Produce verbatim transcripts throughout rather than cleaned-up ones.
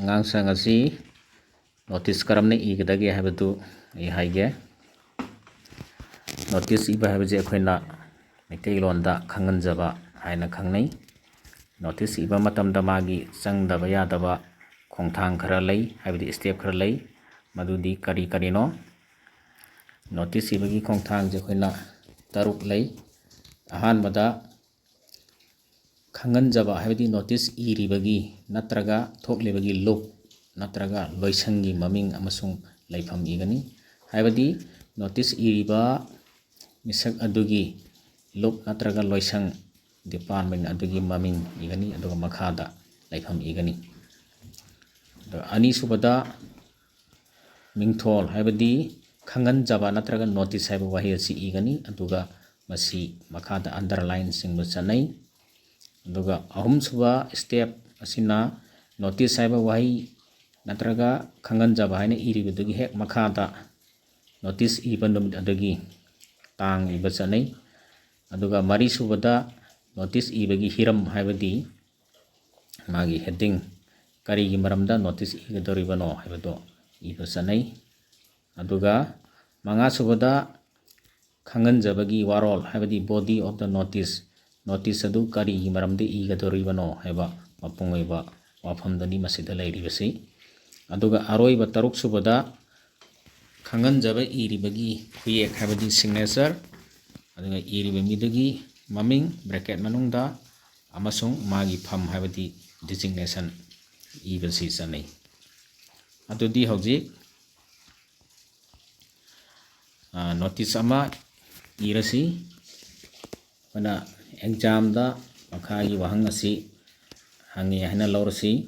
ꯑꯉꯥꯡꯁꯤꯡ ꯑꯁꯤ ꯅꯣꯇꯤꯁ ꯀꯔꯝꯅ ꯏꯒꯗꯒꯦ ꯍꯥꯏꯕꯗꯨ ꯑꯩ ꯍꯥꯏꯒꯦ꯫ ꯅꯣꯇꯤꯁ ꯏꯕ ꯍꯥꯏꯕꯁꯤ ꯑꯩꯈꯣꯏꯅ ꯃꯩꯇꯩꯂꯣꯟꯗ ꯈꯪꯍꯟꯖꯕ ꯍꯥꯏꯅ ꯈꯪꯅꯩ꯫ ꯅꯣꯇꯤꯁ ꯏꯕ ꯃꯇꯝꯗ ꯃꯥꯒꯤ ꯆꯪꯗꯕ ꯌꯥꯗꯕ ꯈꯣꯡꯊꯥꯡ ꯈꯔ ꯂꯩ, ꯍꯥꯏꯕꯗꯤ ꯁ꯭ꯇꯦꯞ ꯈꯔ ꯂꯩ꯫ ꯃꯗꯨꯗꯤ ꯀꯔꯤ ꯀꯔꯤꯅꯣ? ꯅꯣꯇꯤꯁ ꯏꯕꯒꯤ ꯈꯣꯡꯊꯥꯡꯁꯦ ꯑꯩꯈꯣꯏꯅ ꯇꯔꯨꯛ ꯂꯩ꯫ ꯑꯍꯥꯟꯕꯗ, ꯈꯪꯍꯟꯖꯕ, ꯍꯥꯏꯕꯗꯤ ꯅꯣꯇꯤꯁ ꯏꯔꯤꯕꯒꯤ ꯅꯠꯇ꯭ꯔꯒ ꯊꯣꯛꯂꯤꯕꯒꯤ ꯂꯨꯞ ꯅꯠꯇ꯭ꯔꯒ ꯂꯣꯏꯁꯪꯒꯤ ꯃꯃꯤꯡ ꯑꯃꯁꯨꯡ ꯂꯩꯐꯝ ꯏꯒꯅꯤ꯫ ꯍꯥꯏꯕꯗꯤ ꯅꯣꯇꯤꯁ ꯏꯔꯤꯕ ꯃꯤꯁꯛ ꯑꯗꯨꯒꯤ ꯂꯨꯞ ꯅꯠꯇ꯭ꯔꯒ ꯂꯣꯏꯁꯪ, ꯗꯤꯄꯥꯔꯠꯃꯦꯟ ꯑꯗꯨꯒꯤ ꯃꯃꯤꯡ ꯏꯒꯅꯤ, ꯑꯗꯨꯒ ꯃꯈꯥꯗ ꯂꯩꯐꯝ ꯏꯒꯅꯤ꯫ ꯑꯗꯨꯒ ꯑꯅꯤꯁꯨꯕꯗ, ꯃꯤꯡꯊꯣꯜ, ꯍꯥꯏꯕꯗꯤ ꯈꯪꯍꯟꯖꯕ ꯅꯠꯇ꯭ꯔꯒ ꯅꯣꯇꯤꯁ ꯍꯥꯏꯕ ꯋꯥꯍꯩ ꯑꯁꯤ ꯏꯒꯅꯤ, ꯑꯗꯨꯒ ꯃꯁꯤ ꯃꯈꯥꯗ ꯑꯟꯗꯔꯂꯥꯏꯟ ꯆꯤꯡꯕ ꯆꯠꯅꯩ꯫ ꯑꯗꯨꯒ ꯑꯍꯨꯝꯁꯨꯕ ꯁ꯭ꯇꯦꯞ ꯑꯁꯤꯅ ꯅꯣꯇꯤꯁ ꯍꯥꯏꯕ ꯋꯥꯍꯩ ꯅꯠꯇ꯭ꯔꯒ ꯈꯪꯍꯟꯖꯕ ꯍꯥꯏꯅ ꯏꯔꯤꯕꯗꯨꯒꯤ ꯍꯦꯛ ꯃꯈꯥꯗ ꯅꯣꯇꯤꯁ ꯏꯕ ꯅꯨꯃꯤꯠ ꯑꯗꯨꯒꯤ ꯇꯥꯡ ꯏꯕ ꯆꯠꯅꯩ꯫ ꯑꯗꯨꯒ ꯃꯔꯤꯁꯨꯕꯗ ꯅꯣꯇꯤꯁ ꯏꯕꯒꯤ ꯍꯤꯔꯝ, ꯍꯥꯏꯕꯗꯤ ꯃꯥꯒꯤ ꯍꯦꯗꯤꯡ, ꯀꯔꯤꯒꯤ ꯃꯔꯝꯗ ꯅꯣꯇꯤꯁ ꯏꯒꯗꯧꯔꯤꯕꯅꯣ ꯍꯥꯏꯕꯗꯣ ꯏꯕ ꯆꯠꯅꯩ꯫ ꯑꯗꯨꯒ ꯃꯉꯥꯁꯨꯕꯗ ꯈꯪꯍꯟꯖꯕꯒꯤ ꯋꯥꯔꯣꯜ, ꯍꯥꯏꯕꯗꯤ body of the notice, notice ꯑꯗꯨ ꯀꯔꯤꯒꯤ ꯃꯔꯝꯗ ꯏꯒꯗꯧꯔꯤꯕꯅꯣ ꯍꯥꯏꯕ ꯃꯄꯨꯡ ꯑꯣꯏꯕ ꯋꯥꯐꯝꯗꯨꯅꯤ ꯃꯁꯤꯗ ꯂꯩꯔꯤꯕꯁꯤ꯫ ꯑꯗꯨꯒ ꯑꯔꯣꯏꯕ ꯇꯔꯨꯛꯁꯨꯕꯗ ꯈꯪꯍꯟꯖꯕ ꯏꯔꯤꯕꯒꯤ ꯈꯨꯌꯦꯛ, ꯍꯥꯏꯕꯗꯤ ꯁꯤꯒꯅꯦꯆꯔ, ꯑꯗꯨꯒ ꯏꯔꯤꯕ ꯃꯤꯗꯨꯒꯤ ꯃꯃꯤꯡ ꯕ꯭ꯔꯦꯀꯦꯠ ꯃꯅꯨꯡꯗ ꯑꯃꯁꯨꯡ ꯃꯥꯒꯤ ꯐꯝ, ꯍꯥꯏꯕꯗꯤ ꯗꯤꯖꯤꯒꯅꯦꯁꯟ ꯏꯕꯁꯤ ꯆꯠꯅꯩ꯫ ꯑꯗꯨꯗꯤ ꯍꯧꯖꯤꯛ, ꯑ, ꯅꯣꯇꯤꯁ ꯑꯃ ꯏꯔꯁꯤ꯫ ꯑꯩꯈꯣꯏꯅ ꯑꯦꯛꯖꯥꯝꯗ ꯃꯈꯥꯒꯤ ꯋꯥꯍꯪ ꯑꯁꯤ ꯍꯪꯉꯤ ꯍꯥꯏꯅ ꯂꯧꯔꯁꯤ꯫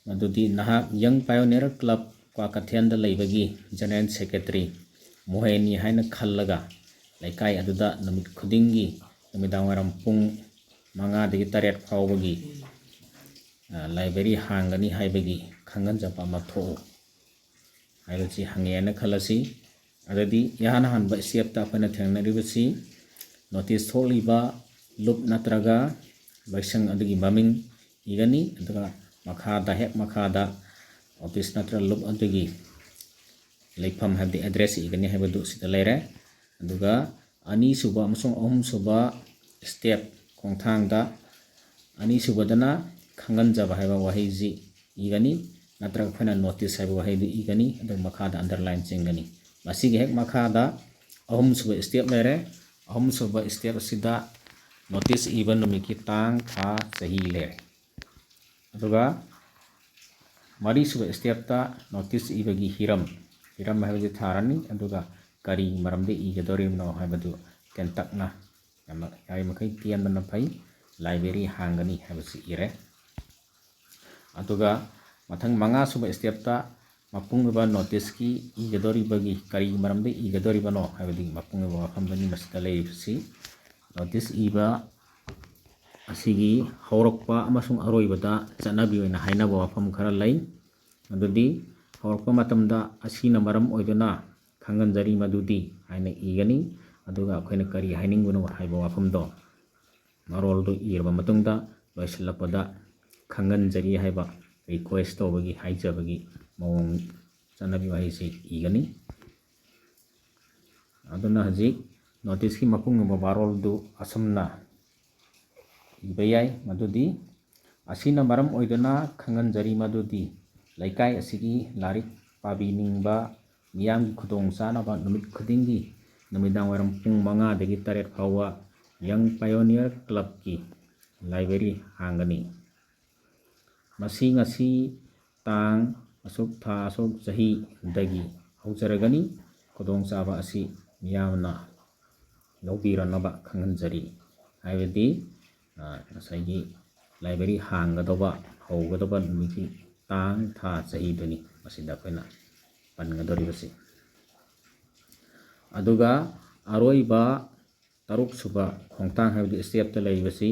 ꯃꯗꯨꯗꯤ ꯅꯍꯥꯛ ꯌꯪ ꯄꯥꯏꯑꯣꯅꯤꯌꯔ ꯀ꯭ꯂꯕ ꯀ꯭ꯋꯥꯀꯩꯊꯦꯜꯗ ꯂꯩꯕꯒꯤ ꯖꯦꯅꯔꯦꯜ ꯁꯦꯀ꯭ꯔꯦꯇꯔꯤ ꯃꯣꯍꯦꯅꯤ ꯍꯥꯏꯅ ꯈꯜꯂꯒ ꯂꯩꯀꯥꯏ ꯑꯗꯨꯗ ꯅꯨꯃꯤꯠ ꯈꯨꯗꯤꯡꯒꯤ ꯅꯨꯃꯤꯗꯥꯡ ꯋꯥꯏꯔꯝ ꯄꯨꯡ ꯃꯉꯥꯗꯒꯤ ꯇꯔꯦꯠ ꯐꯥꯎꯕꯒꯤ, ꯑ, ꯂꯥꯏꯕ꯭ꯔꯦꯔꯤ ꯍꯥꯡꯒꯅꯤ ꯍꯥꯏꯕꯒꯤ ꯈꯪꯍꯟꯖꯕ ꯑꯃ ꯊꯣꯛꯎ ꯍꯥꯏꯕꯁꯤ ꯍꯪꯉꯦꯅ ꯈꯜꯂꯁꯤ꯫ ꯑꯗꯨꯗꯤ ꯏꯍꯥꯟ ꯍꯥꯟꯕ ꯁ꯭ꯇꯦꯞꯇ ꯑꯩꯈꯣꯏꯅ ꯊꯦꯡꯅꯔꯤꯕꯁꯤ ꯅꯣꯇꯤꯁ ꯊꯣꯛꯂꯤꯕ ꯂꯨꯞ ꯅꯠꯇ꯭ꯔꯒ ꯂꯣꯏꯁꯪ ꯑꯗꯨꯒꯤ ꯃꯃꯤꯡ ꯏꯒꯅꯤ, ꯑꯗꯨꯒ ꯃꯈꯥꯗ, ꯍꯦꯛ ꯃꯈꯥꯗ office ꯅꯠꯇ꯭ꯔꯒ ꯂꯨꯞ ꯑꯗꯨꯒꯤ ꯂꯩꯐꯝ, ꯍꯥꯏꯕꯗꯤ address ꯏꯒꯅꯤ ꯍꯥꯏꯕꯗꯨ ꯁꯤꯗ ꯂꯩꯔꯦ꯫ ꯑꯗꯨꯒ ꯑꯅꯤꯁꯨꯕ ꯑꯃꯁꯨꯡ ꯑꯍꯨꯝꯁꯨꯕ step ꯈꯣꯡꯊꯥꯡꯗ, ꯑꯅꯤꯁꯨꯕꯗꯅ ꯈꯪꯍꯟꯖꯕ ꯍꯥꯏꯕ ꯋꯥꯍꯩꯁꯤ ꯏꯒꯅꯤ, ꯅꯠꯇ꯭ꯔꯒ ꯑꯩꯈꯣꯏꯅ notice ꯍꯥꯏꯕ ꯋꯥꯍꯩꯗꯨ ꯏꯒꯅꯤ, ꯑꯗꯨꯒ ꯃꯈꯥꯗ underline ꯆꯤꯡꯒꯅꯤ꯫ ꯃꯁꯤꯒꯤ ꯍꯦꯛ ꯃꯈꯥꯗ ꯑꯍꯨꯝꯁꯨꯕ step ꯂꯩꯔꯦ꯫ ꯑꯍꯨꯝꯁꯨꯕ step ꯑꯁꯤꯗ notice ꯏꯕ ꯅꯨꯃꯤꯠꯀꯤ ꯇꯥꯡ, ꯊꯥ, ꯆꯍꯤ ꯂꯩꯔꯦ꯫ ꯑꯗꯨꯒ ꯃꯔꯤꯁꯨꯕ stepꯇ notice ꯏꯕꯒꯤ ꯍꯤꯔꯝ, ꯍꯤꯔꯝ ꯍꯥꯏꯕꯁꯤ ꯊꯥꯔꯅꯤ, ꯑꯗꯨꯒ ꯀꯔꯤ ꯃꯔꯝꯗ ꯏꯒꯗꯧꯔꯤꯕꯅꯣ ꯍꯥꯏꯕꯗꯨ ꯇꯦꯟꯇꯛꯅ, ꯌꯥꯝꯅ, ꯌꯥꯔꯤꯃꯈꯩ ꯇꯦꯟꯕꯅ ꯐꯩ, library ꯍꯥꯡꯒꯅꯤ ꯍꯥꯏꯕꯁꯤ ꯏꯔꯦ꯫ ꯑꯗꯨꯒ ꯃꯊꯪ ꯃꯉꯥꯁꯨꯕ stepꯇ ꯃꯄꯨꯡ ꯑꯣꯏꯕ noticeꯀꯤ ꯏꯒꯗꯧꯔꯤꯕꯒꯤ, ꯀꯔꯤꯒꯤ ꯃꯔꯝꯗ ꯏꯒꯗꯧꯔꯤꯕꯅꯣ ꯍꯥꯏꯕꯗꯤ ꯃꯄꯨꯡ ꯑꯣꯏꯕ ꯋꯥꯐꯝꯗꯅꯤ ꯃꯁꯤꯗ ꯂꯩꯔꯤꯕꯁꯤ꯫ Notice ꯏꯕ ꯑꯁꯤꯒꯤ ꯍꯧꯔꯛꯄ ꯑꯃꯁꯨꯡ ꯑꯔꯣꯏꯕꯗ ꯆꯠꯅꯕꯤ ꯑꯣꯏꯅ ꯍꯥꯏꯅꯕ ꯋꯥꯐꯝ ꯈꯔ ꯂꯩ꯫ ꯑꯗꯨꯗꯤ ꯍꯧꯔꯛꯄ ꯃꯇꯝꯗ "ꯑꯁꯤꯅ ꯃꯔꯝ ꯑꯣꯏꯗꯨꯅ ꯈꯪꯍꯟꯖꯔꯤ ꯃꯗꯨꯗꯤ" ꯍꯥꯏꯅ ꯏꯒꯅꯤ꯫ ꯑꯗꯨꯒ ꯑꯩꯈꯣꯏꯅ ꯀꯔꯤ ꯍꯥꯏꯅꯤꯡꯕꯅꯣ ꯍꯥꯏꯕ ꯋꯥꯐꯝꯗꯣ ꯃꯔꯣꯜꯗꯨ ꯏꯔꯕ ꯃꯇꯨꯡꯗ ꯂꯣꯏꯁꯤꯜꯂꯛꯄꯗ "ꯈꯪꯍꯟꯖꯔꯤ" ꯍꯥꯏꯕ request ꯇꯧꯕꯒꯤ, ꯍꯥꯏꯖꯕꯒꯤ ꯃꯑꯣꯡ, ꯆꯠꯅꯕꯤ ꯋꯥꯍꯩꯁꯤ ꯏꯒꯅꯤ꯫ ꯑꯗꯨꯅ ꯍꯧꯖꯤꯛ noticeꯀꯤ ꯃꯄꯨꯡ ꯑꯣꯏꯕ ꯋꯥꯔꯣꯜꯗꯨ ꯑꯁꯨꯝꯅ ꯏꯕ ꯌꯥꯏ, ꯃꯗꯨꯗꯤ, "ꯑꯁꯤꯅ ꯃꯔꯝ ꯑꯣꯏꯗꯨꯅ ꯈꯪꯍꯟꯖꯔꯤ ꯃꯗꯨꯗꯤ ꯂꯩꯀꯥꯏ ꯑꯁꯤꯒꯤ ꯂꯥꯏꯔꯤꯛ ꯄꯥꯕꯤꯅꯤꯡꯕ ꯃꯤꯌꯥꯝꯒꯤ ꯈꯨꯗꯣꯡ ꯆꯥꯅꯕ ꯅꯨꯃꯤꯠ ꯈꯨꯗꯤꯡꯒꯤ ꯅꯨꯃꯤꯗꯥꯡ ꯋꯥꯏꯔꯝ ꯄꯨꯡ ꯃꯉꯥꯗꯒꯤ ꯇꯔꯦꯠ ꯐꯥꯎꯕ Young Pioneer Clubꯀꯤ library ꯍꯥꯡꯒꯅꯤ꯫ ꯃꯁꯤ ꯉꯁꯤ ꯇꯥꯡ ꯑꯁꯨꯛ, ꯊꯥ ꯑꯁꯨꯛ, ꯆꯍꯤꯗꯒꯤ ꯍꯧꯖꯔꯒꯅꯤ꯫ ꯈꯨꯗꯣꯡꯆꯥꯕ ꯑꯁꯤ ꯃꯤꯌꯥꯝꯅ ꯂꯧꯕꯤꯔꯅꯕ ꯈꯪꯍꯟꯖꯔꯤ"꯫ ꯍꯥꯏꯕꯗꯤ, ꯑ, ꯉꯁꯥꯏꯒꯤ library ꯍꯥꯡꯒꯗꯧꯕ, ꯍꯧꯒꯗꯧꯕ ꯅꯨꯃꯤꯠꯀꯤ ꯇꯥꯡ, ꯊꯥ, ꯆꯍꯤꯗꯨꯅꯤ ꯃꯁꯤꯗ ꯑꯩꯈꯣꯏꯅ ꯄꯟꯒꯗꯧꯔꯤꯕꯁꯤ꯫ ꯑꯗꯨꯒ ꯑꯔꯣꯏꯕ ꯇꯔꯨꯛꯁꯨꯕ ꯈꯣꯡꯊꯥꯡ ꯍꯥꯏꯕꯗꯤ stepꯇ ꯂꯩꯔꯤꯕꯁꯤ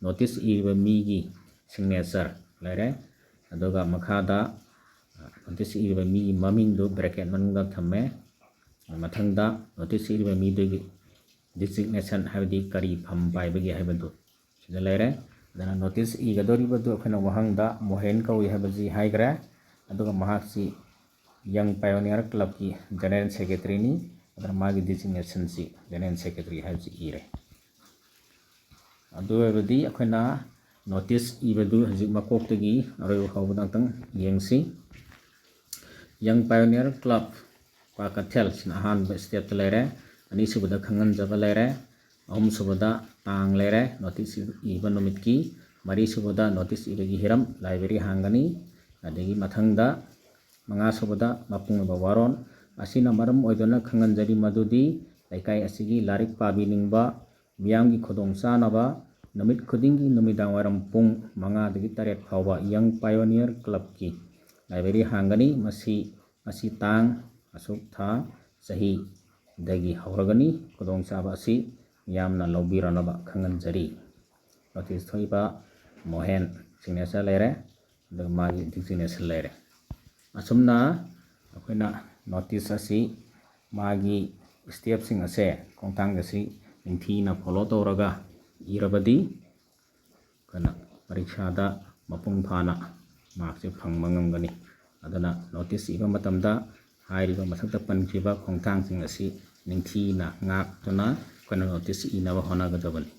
notice ꯏꯔꯤꯕ ꯃꯤꯒꯤ signature ꯂꯩꯔꯦ꯫ ꯑꯗꯨꯒ ꯃꯈꯥꯗ, ꯑ, notice ꯏꯔꯤꯕ ꯃꯤꯒꯤ ꯃꯃꯤꯡꯗꯨ bracket ꯃꯅꯨꯡꯗ ꯊꯝꯃꯦ꯫ ꯃꯊꯪꯗ notice ꯏꯔꯤꯕ ꯃꯤꯗꯨꯒꯤ designation ꯍꯥꯏꯕꯗꯤ ꯀꯔꯤ ꯐꯝ ꯄꯥꯏꯕꯒꯦ ꯍꯥꯏꯕꯗꯨ ꯁꯤꯗ ꯂꯩꯔꯦ꯫ ꯑꯗꯨꯅ notice ꯏꯒꯗꯧꯔꯤꯕꯗꯨ ꯑꯩꯈꯣꯏꯅ ꯋꯥꯍꯪꯗ ꯃꯣꯍꯦꯟ ꯀꯧꯏ ꯍꯥꯏꯕꯁꯤ ꯍꯥꯏꯈ꯭ꯔꯦ꯫ ꯑꯗꯨꯒ ꯃꯍꯥꯛꯁꯤ Young Pioneer Clubꯀꯤ General Secretaryꯅꯤ꯫ ꯑꯗꯨꯅ ꯃꯥꯒꯤ designationꯁꯤ General Secretary ꯍꯥꯏꯕꯁꯤ ꯏꯔꯦ꯫ ꯑꯗꯨ ꯑꯣꯏꯔꯕꯗꯤ ꯑꯩꯈꯣꯏꯅ notice ꯏꯕꯗꯨ ꯍꯧꯖꯤꯛ ꯃꯀꯣꯛꯇꯒꯤ ꯑꯔꯣꯏꯕ ꯐꯥꯎꯕꯗ ꯑꯃꯨꯛꯇꯪ ꯌꯦꯡꯁꯤ꯫ Young Pioneer Club ꯀ꯭ꯋꯥꯀꯩꯊꯦꯜꯁꯤꯅ ꯑꯍꯥꯟꯕ stepꯇ ꯂꯩꯔꯦ꯫ ꯑꯅꯤꯁꯨꯕꯗ ꯈꯪꯍꯟꯖꯕ ꯂꯩꯔꯦ꯫ ꯑꯍꯨꯝꯁꯨꯕꯗ ꯇꯥꯡ ꯂꯩꯔꯦ, notice ꯏꯕ ꯅꯨꯃꯤꯠꯀꯤ꯫ ꯃꯔꯤꯁꯨꯕꯗ notice ꯏꯕꯒꯤ ꯍꯤꯔꯝ, library ꯍꯥꯡꯒꯅꯤ꯫ ꯑꯗꯒꯤ ꯃꯊꯪꯗ ꯃꯉꯥꯁꯨꯕꯗ ꯃꯄꯨꯡ ꯑꯣꯏꯕ ꯋꯥꯔꯣꯜ꯫ ꯑꯁꯤꯅ ꯃꯔꯝ ꯑꯣꯏꯗꯨꯅ ꯈꯪꯍꯟꯖꯔꯤ ꯃꯗꯨꯗꯤ ꯂꯩꯀꯥꯏ ꯑꯁꯤꯒꯤ ꯂꯥꯏꯔꯤꯛ ꯄꯥꯕꯤꯅꯤꯡꯕ ꯃꯤꯌꯥꯝꯒꯤ ꯈꯨꯗꯣꯡꯆꯥꯅꯕ ꯅꯨꯃꯤꯠ ꯈꯨꯗꯤꯡꯒꯤ ꯅꯨꯃꯤꯗꯥꯡꯋꯥꯏꯔꯝ ꯄꯨꯡ ꯃꯉꯥꯗꯒꯤ ꯇꯔꯦꯠ ꯐꯥꯎꯕ Young Pioneer Clubꯀꯤ library ꯍꯥꯡꯒꯅꯤ꯫ ꯃꯁꯤ ꯉꯁꯤ ꯇꯥꯡ ꯑꯁꯨꯛ ꯊꯥ ꯆꯍꯤꯗꯒꯤ ꯍꯧꯔꯒꯅꯤ꯫ ꯈꯨꯗꯣꯡꯆꯥꯕ ꯑꯁꯤ ꯃꯤꯌꯥꯝꯅ ꯂꯧꯕꯤꯔꯅꯕ ꯈꯪꯍꯟꯖꯔꯤ꯫ Notice ꯊꯣꯛꯏꯕ ꯃꯣꯍꯦꯟ signature ꯂꯩꯔꯦ, ꯑꯗꯨꯒ ꯃꯥꯒꯤ designation ꯂꯩꯔꯦ꯫ ꯑꯁꯨꯝꯅ ꯑꯩꯈꯣꯏꯅ notice ꯑꯁꯤ ꯃꯥꯒꯤ stepꯁꯤꯡ ꯑꯁꯦ, ꯈꯣꯡꯊꯥꯡ ꯑꯁꯤ ꯅꯤꯡꯊꯤꯅ follow ꯇꯧꯔꯒ ꯏꯔꯕꯗꯤ ꯑꯩꯈꯣꯏꯅ ꯄꯔꯤꯈꯥꯗ ꯃꯄꯨꯡ ꯐꯥꯅ markꯁꯦ ꯐꯪꯕ ꯉꯝꯒꯅꯤ꯫ ꯑꯗꯨꯅ notice ꯏꯕ ꯃꯇꯝꯗ ꯍꯥꯏꯔꯤꯕ ꯃꯊꯛꯇ ꯄꯟꯈ꯭ꯔꯤꯕ ꯈꯣꯡꯊꯥꯡꯁꯤꯡ ꯑꯁꯤ ꯅꯤꯡꯊꯤꯅ ꯉꯥꯛꯇꯨꯅ ꯑꯩꯈꯣꯏꯅ notice ꯏꯅꯕ ꯍꯣꯠꯅꯒꯗꯕꯅꯤ꯫